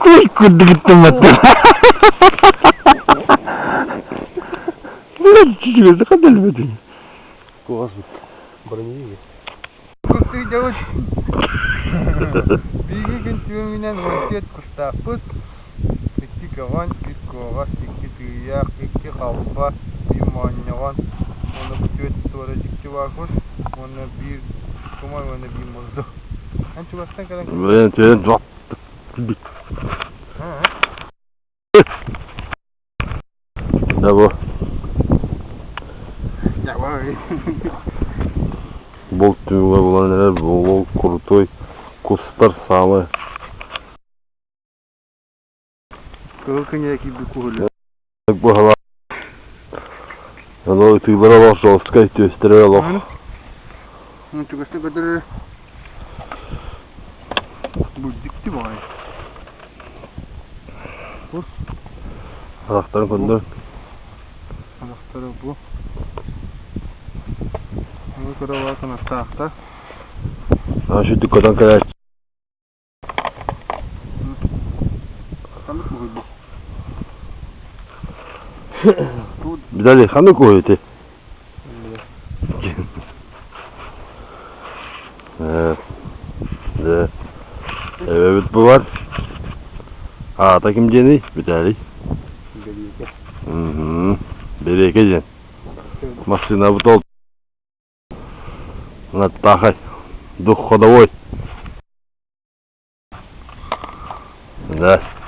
Ой, курдук иттэммэттэр. Блядь, чичигезди кадалбетин. Кугас бит. Броневик. Кустуйдабыт. Биһиги күн түөҥүнэн 14 кустаахпыт. Икки көҕөн, үс куоҕас, икки тыыйаах, икки халба, биир моонньоҕон уонна бу түөрт туора дьикти баар кус уонна биир кумай уонна биир мурду. Эн чугастан кэлэн Блин, түөн Да бу. Булт түмүгэ булан эрэр бу крутой кустар самый. Кыһыл кыньа киирбит куһулу. Быһала. Ону ытыылар олох жесткай, түөстэрэ олох. Чугастык көтөр Бу дьикти баҕайы. Бу. Харахтарын көрдөр. Харахтара бу. Бу кыра канаттаахтар. А сүрдүк көтөн кэлээччи. Ханнык куһуй бу? Виталий, ханнык куһуй ити? Дьэ, эбэбит бу бар. Аата ким диэний? Виталий. Бэриэкэ. Бэриэкэ диэн. Массыынабыт ол Натахай. Дух ходовой. Да.